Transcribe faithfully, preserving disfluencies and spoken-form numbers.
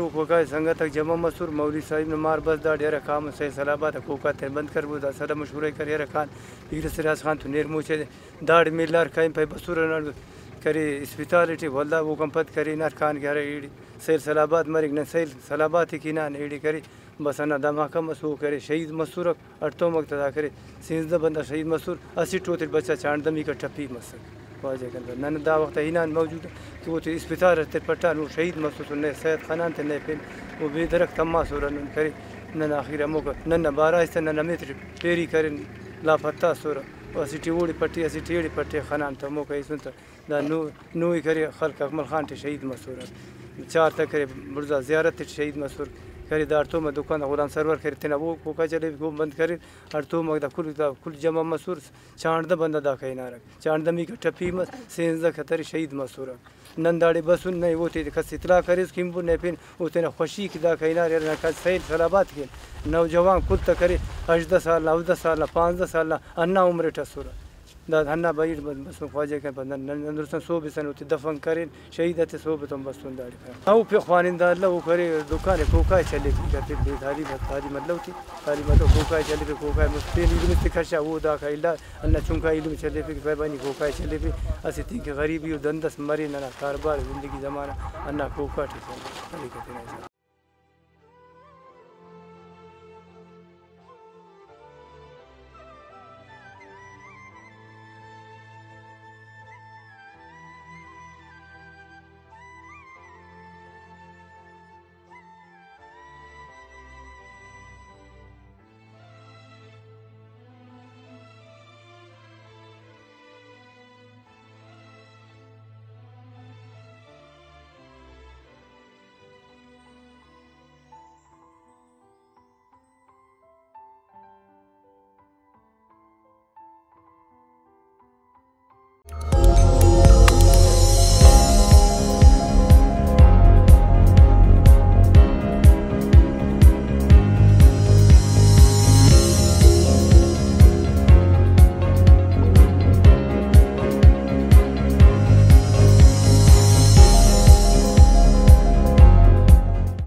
کوکا سنگت آک جمع مسر، مولوی صاحب نا مار بس داڑے ہرا کامن سیل سلابات آ کوکا تینا بند کربو، دا سلاہ مشورہ ءِ کرے ہرا خان، پیر سراج خان تو نیر موچہ دے، داڑے میلار کائن پائے بسر ہنان کرے اسپتال ٹی، ولدا اوکان پد کرے ہنار خان کہ ہرا ایڑے سیل سلابات مریک، نن سیل سلابات ءِ کہ ہنان ایڑے کرے، بس ہندا دھماکہ مسو کرے شہید مسرک۔ ہڑتوماک تا دا کرے، سینزدہ بندغ شہید مسر، اسٹ اوتے بچا چانڑدہ میکہ ٹپی مسک۔ خواجہ کندہ نن دا وخت آ ہنان موجود ءِ کہ اوتے اسپتال اٹ تر پٹان، او شہید مسوسن، نئے سید خنان تہ نئے پین او بے درک تماسر ہندن کرے۔ نن آخر ہموکا نن نا بارہ آہستہ نن ہمیت پیری کرین، لاپتہ اسرہ۔ او اسٹ ای اوڑے پٹے، اسٹ ای ایڑے پٹے خنان تہ ہموکا ایسن تہ دا نو، نوئی کرے خلق اکمل خان ٹی شہید مسر۔ چار تا کرے بڑزا زیارت ٹی شہید مسر۔ کرے دا ہڑتوما دکان دا غلام سرور کرے تینا او کوکا چلیفک او بند کریر۔ ہڑتوما دا کل، دا کل جمع مسر۔ چانڑدہ بندغ داکا ہنارک۔ چانڑدہ میکہ ٹپی مس، سینزدہ کترے شہید مسرک۔ نن داڑے بسن، نئے اوتے کس اطلاع کریس کنبو، نئے پین او تینا خوشی کہ داکا ہنارے، ہرا کس سیل سلابات کین۔ نوجوان کل تا کرے، ہژدہ سال نا، ہژدہ سال نا، پانزدہ سال نا، ہندا عمر اٹ اسرہ۔ دا ہندا بئیٹ بس، بسن خواجہ کن پد نن، نن، نن درستان سہب ئسن اوتے دفن کرین۔ شہید آتے سہب تون بستون داڑے کرے۔ او پہ خوانندہ الو، او کرے دکان ئے کوکا ئے چلیفک، تعلیم، تعلیم الو تے، تعلیم الو کوکا ئے چلیفک، کوکا ئے مست پین علم تے کشا، او داکا الا، ہندا چنکا علم چلیفک، پائے بھائی نی کوکا ئے چلیفک، اسہ تینکہ غریبی و دند اس مرے، ننا کاروبار زندگی زمانہ ہندا کوکا ٹی چلیفک، طریقہ تینا حساب۔